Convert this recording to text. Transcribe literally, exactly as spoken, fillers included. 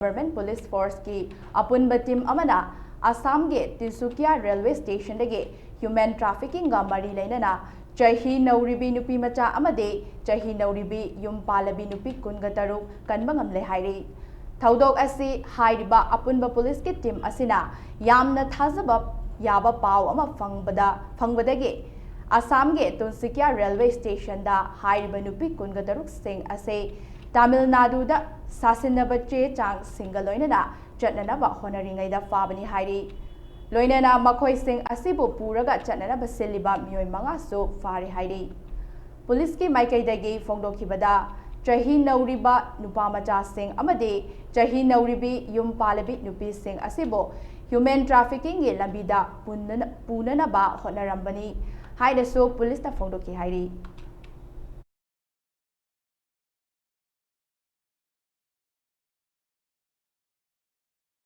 Government Police Force ꯀꯤ ꯑꯄꯨꯟꯕ team ꯑꯃꯅ ꯑꯁꯥꯝꯒꯤ ꯇꯤꯟꯁꯨꯀꯤꯌꯥ ꯔꯦꯜꯋꯦ ꯁ꯭ꯇꯦꯁꯟꯗꯒꯤ ꯍ꯭ꯌꯨꯃꯦꯟ ꯇ꯭ꯔꯥꯐꯤꯀꯤꯡꯒ ꯃꯔꯤ ꯂꯩꯅꯅ ꯆꯍꯤ ꯅꯧꯔꯤꯕꯤ ꯅꯨꯄꯤ ꯃꯆꯥ ꯑꯃꯗꯤ ꯆꯍꯤ ꯅꯧꯔꯤꯕꯤ ꯌꯨꯝ ꯄꯥꯜꯂꯕꯤ ꯅꯨꯄꯤ ꯀꯨꯟꯒ ꯇꯔꯨꯛ ꯀꯟꯕ ꯉꯝꯂꯦ ꯍꯥꯏꯔꯤ꯫ ꯊꯧꯗꯣꯛ ꯑꯁꯤ ꯍꯥꯏꯔꯤꯕ ꯑꯄꯨꯟꯕ ꯄꯨꯂꯤꯁꯀꯤ ꯇꯤꯝ ꯑꯁꯤꯅ ꯌꯥꯝꯅ ꯊꯥꯖꯕ ꯌꯥꯕ ꯄꯥꯎ ꯑꯃ ꯐꯪꯕꯗ ꯐꯪꯕꯗꯒꯤ ꯑꯁꯥꯝꯒꯤ ꯇꯨꯟꯁꯤꯀꯤꯌꯥ ꯔꯦꯜꯋꯦ ꯁ꯭ꯇꯦꯁꯟꯗ ꯍꯥꯏꯔꯤꯕ ꯅꯨꯄꯤ ꯀꯨꯟꯒ ꯇꯔꯨꯛꯁꯤꯡ ꯑꯁꯤ ꯇꯥꯃꯤꯜ ꯅꯥꯗꯨꯗ ꯁꯥꯁꯤꯟꯅꯕ ꯆꯦ ꯆꯥꯡꯁꯤꯡꯒ ꯂꯣꯏꯅꯅ ꯆꯠꯅꯅꯕ ꯍꯣꯠꯅꯔꯤꯉꯩꯗ ꯐꯥꯕꯅꯤ ꯍꯥꯏꯔꯤ꯫ ꯂꯣꯏꯅꯅ ꯃꯈꯣꯏꯁꯤꯡ ꯑꯁꯤꯕꯨ ꯄꯨꯔꯒ ꯆꯠꯅꯅꯕ ꯁꯤꯜꯂꯤꯕ ꯃꯤꯑꯣꯏ ꯃꯉꯥꯁꯨ ꯐꯥꯔꯦ ꯍꯥꯏꯔꯤ꯫ ꯄꯨꯂꯤꯁꯀꯤ ꯃꯥꯏꯀꯩꯗꯒꯤ ꯐꯣꯡꯗꯣꯛꯈꯤꯕꯗ, ꯆꯍꯤ ꯅꯧꯔꯤꯕ ꯅꯨꯄꯥ ꯃꯆꯥꯁꯤꯡ ꯑꯃꯗꯤ ꯆꯍꯤ ꯅꯧꯔꯤꯕꯤ ꯌꯨꯝ ꯄꯥꯜꯂꯕꯤ ꯅꯨꯄꯤꯁꯤꯡ ꯑꯁꯤꯕꯨ ꯍ꯭ꯌꯨꯃꯦꯟ ꯇ꯭ꯔꯥꯐꯤꯀꯤꯡꯒꯤ ꯂꯝꯕꯤꯗ ꯄꯨꯟꯅ-, ꯄꯨꯅꯅꯕ ꯍꯣꯠꯅꯔꯝꯕꯅꯤ ꯍꯥꯏꯅꯁꯨ ꯄꯨꯂꯤꯁꯅ ꯐꯣꯡꯗꯣꯛꯈꯤ ꯍꯥꯏꯔꯤ꯫